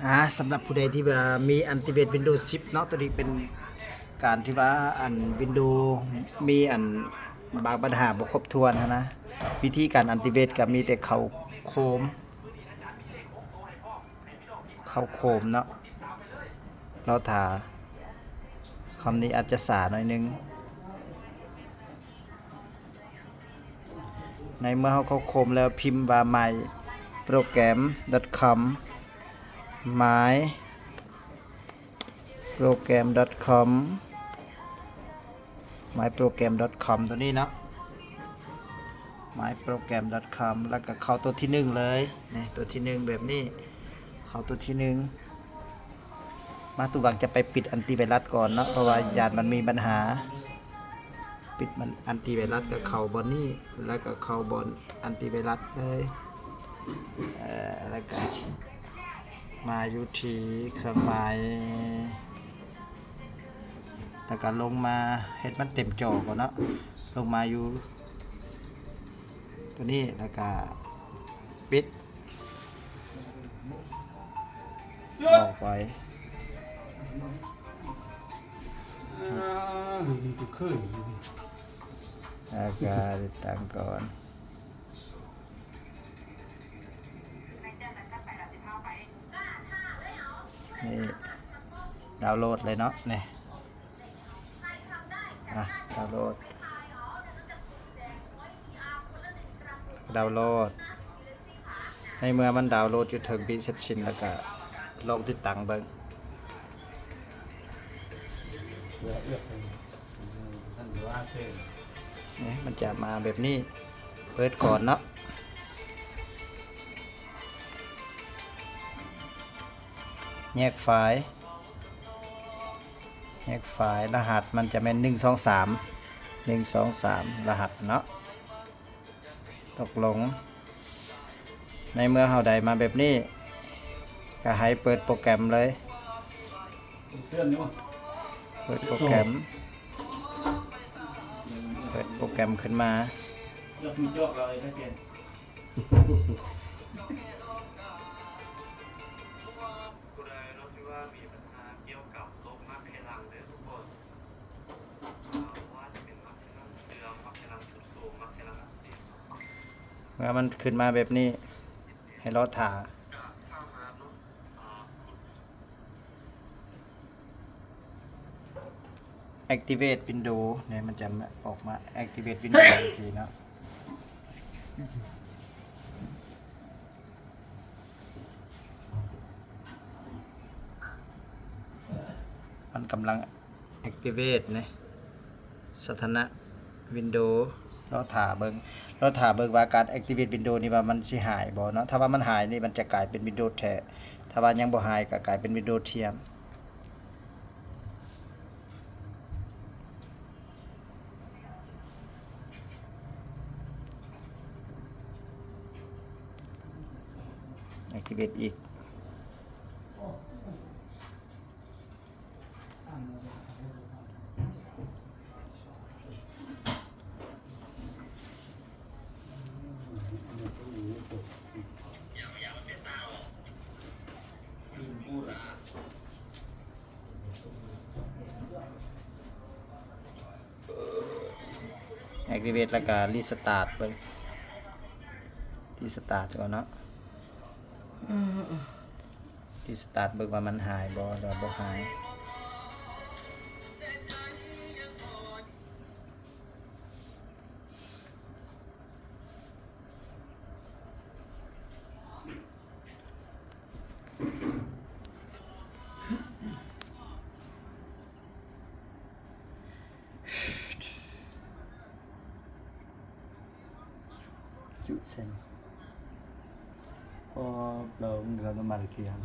ອາ ສຳລັບຜູ້ໃດທີ່ວ່າມີອັນຕິເວດວິນໂດສິບເນາະ, ໂຕນີ້ເປັນການທີ່ວ່າອັນວິນໂດມີອັນບາງບັນຫາບໍ່ຄົບຖ້ວນຫັ້ນນະ. ວິທີການອັນຕິເວດກໍມີແຕ່ເຂົ້າໂຄມ ເຂົ້າໂຄມເນາະ, ລໍຖ້າ. ຄອມນີ້ອາດຈະຊ້າໜ້ອຍໜຶ່ງ. ໃນເມື່ອເຮົາເຂົ້າໂຄມແລ້ວ ພິມວ່າ ໄມໂປຣແກຣມດອດຄອມ ໄມໂປຣແກຣມດອດຄອມ ໄມໂປຣແກຣມດອດຄອມ ໂຕນີ້ເນາະ, ໄມໂປຣແກຣມດອດຄອມ ແລ້ວກໍເຂົ້າໂຕທີໜຶ່ງເລີຍ. ນີ້ ໂຕທີໜຶ່ງແບບນີ້, ເຂົ້າໂຕທີໜຶ່ງ. ມາ ຕູຫວັງຈະໄປປິດອັນຕິໄວຣັສກ່ອນເນາະ ເພາະວ່າຢ້ານມັນມີບັນຫາ. ປິດມັນ ອັນຕິໄວຣັສກໍເຂົ້າບ່ອນນີ້ ແລ້ວກໍເຂົ້າບ່ອນອັນຕິໄວຣັສເລີຍ. ເອີ ແລ້ວກໍມາຢູ່ທີ່ເຄື່ອງໝາຍ ແລ້ວກໍລົງມາເຮັດມັນເຕັມຈໍກ່ອນເນາະ, ລົງມາຢູ່ໂຕນີ້ ແລ້ວກໍປິດ. ອອກໄປ ອາ ມັນຄືນ ອາກາດຕິດຕັ້ງກ່ອນ. ນີ້ ດາວໂຫຼດເລີຍເນາະ ນີ້. ອ່ະ ດາວໂຫຼດ ດາວໂຫຼດ. ໃນເມື່ອມັນດາວໂຫຼດຢູ່ເທິງ ພຣີເຊັດຊິນ ແລ້ວກະລອງຕິດຕັ້ງເບິ່ງ. ນີ້ ມັນຈະມາແບບນີ້. ເປີດກ່ອນເນາະ. ແຍກໄຟລ໌ ແຍກໄຟລ໌ ລະຫັດມັນຈະແມ່ນ ໜຶ່ງ ສອງ ສາມ ໜຶ່ງ ສອງ ສາມ ລະຫັດເນາະ. ຕົກລົງ. ໃນເມື່ອເຮົາໄດ້ມາແບບນີ້ ກະໃຫ້ເປີດໂປຣແກຣມເລີຍ. ເປີດໂປຣແກຣມ ເປີດໂປຣແກຣມຂຶ້ນມາ. ຜູ້ໃດເນາະທີ່ວ່າມີບັນຫາກ່ຽວກັບໂລກໝາກໄຂ່ຫຼັງເດີທຸກຄົນ ອາ ບໍ່ວ່າຈະເປັນໝາກໄຂ່ຫຼັງເສື່ອມ ໝາກໄຂ່ຫຼັງຊຸດໂຊມ ໝາກໄຂ່ຫຼັງອັກເສບ ເມື່ອມັນຂຶ້ນມາແບບນີ້ ໃຫ້ລໍຖ້າ. ກໍສາມາດເນາະ ອາ Activate Windows ນີ້ ມັນຈະອອກມາ Activate Windows ອີກທີເນາະ. ມັນກຳລັງ Activate ນີ້ ສະຖານະ Windows. ລໍຖ້າເບິ່ງ ລໍຖ້າເບິ່ງວ່າການ Activate Windows ນີ້ວ່າມັນຊິຫາຍບໍ່ເນາະ. ຖ້າວ່າມັນຫາຍນີ້ ມັນຈະກາຍເປັນ Windows ແທ້, ຖ້າວ່າຍັງບໍ່ຫາຍ ກໍກາຍເປັນ Windows ທຽມ. Activate ອີກ. Activate ແລ້ວກໍ Restart ເບິ່ງ Restart ກ່ອນເນາະ. Restart ເບິ່ງວ່າມັນຫາຍບໍ່ ຫຼືວ່າບໍ່ຫາຍ. ຈຸເຊັນ ພໍເຮົາເອົານ້ຳມັນກຽມ.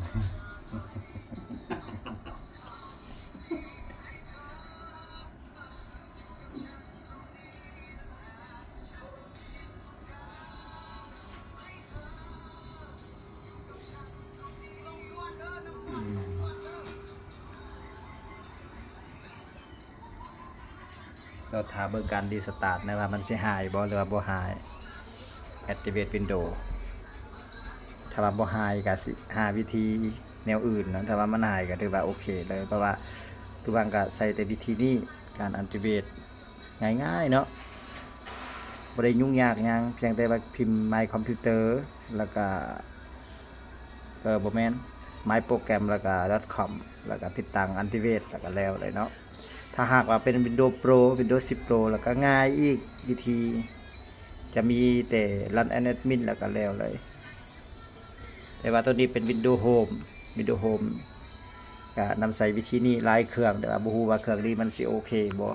ລໍຖ້າເບິ່ງການ Restart ນະ ວ່າມັນຊິຫາຍບໍ່ ຫຼືວ່າບໍ່ຫາຍ. Activate Windows ຖ້າວ່າບໍ່ຫາຍກໍຊິຫາວິທີແນວອື່ນເນາະ, ຖ້າວ່າມັນຫາຍກໍຖືວ່າໂອເຄເລີຍ ເພາະວ່າຕູວັງກໍໃຊ້ແຕ່ວິທີນີ້ ການ activate ງ່າຍໆເນາະ, ບໍ່ໄດ້ຫຍຸ້ງຍາກຫຍັງ, ພຽງແຕ່ວ່າພິມ My Computer ແລ້ວກໍ ເອີ ບໍ່ແມ່ນ My Program ແລ້ວກໍ .com ແລ້ວກໍຕິດຕັ້ງ activate ແລ້ວກໍແລ້ວເລີຍເນາະ. ຖ້າຫາກວ່າເປັນ Windows Pro Windows ສິບ Pro ແລ້ວກໍງ່າຍອີກວິທີ ຈະມີແຕ່ Run as Admin ແລ້ວກໍແລ້ວເລີຍ. ແຕ່ວ່າໂຕນີ້ເປັນ Windows Home Windows Home ກະນຳໃຊ້ວິທີນີ້ຫຼາຍເຄື່ອງ, ແຕ່ວ່າບໍ່ຮູ້ວ່າເຄື່ອງນີ້ມັນຊິໂອເຄບໍ່.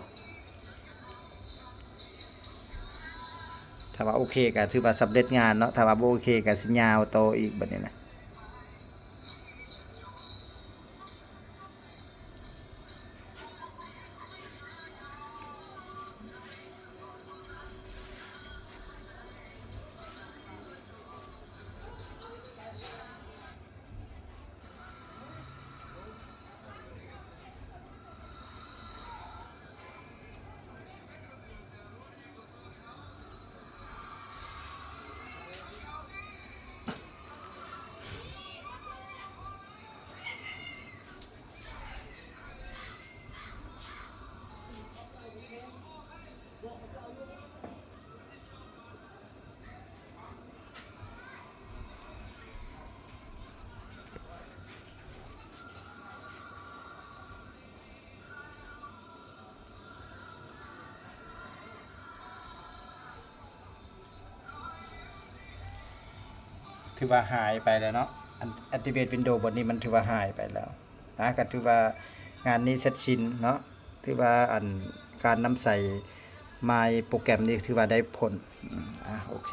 ຖ້າວ່າໂອເຄກະຖືວ່າສຳເລັດງານເນາະ, ຖ້າວ່າບໍ່ໂອເຄກະຊິຍາວຕໍ່ອີກບັດນີ້ນະ. ຖືວ່າຫາຍໄປແລ້ວເນາະ, ອັນ activate Windows ບົດນີ້ມັນຖືວ່າຫາຍໄປແລ້ວນະ, ກໍຖືວ່າງານນີ້ເສັດສິ້ນເນາະ. ຖືວ່າອັນ ການນຳໃຊ້ My Program ນີ້ຖືວ່າໄດ້ຜົນ. ອາ ໂອເຄ.